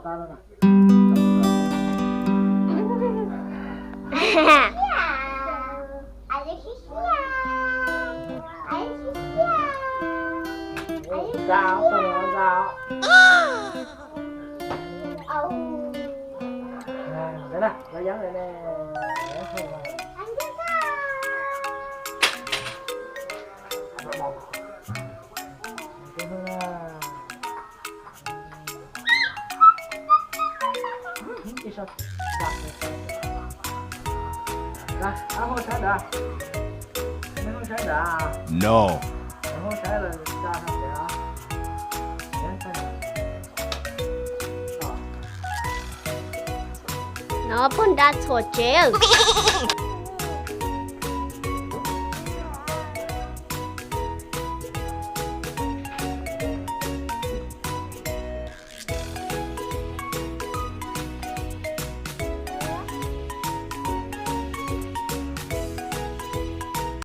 Tau lawm na. Ai, ai, ai, ai, ai. Nqa, nqa. Au. Nqa na, nqa yeeb lawm ne. Ab, ho saib ntawd. Ho saib ntawd. No. Ho saib los nqa no. No puag nra txhuam tsev.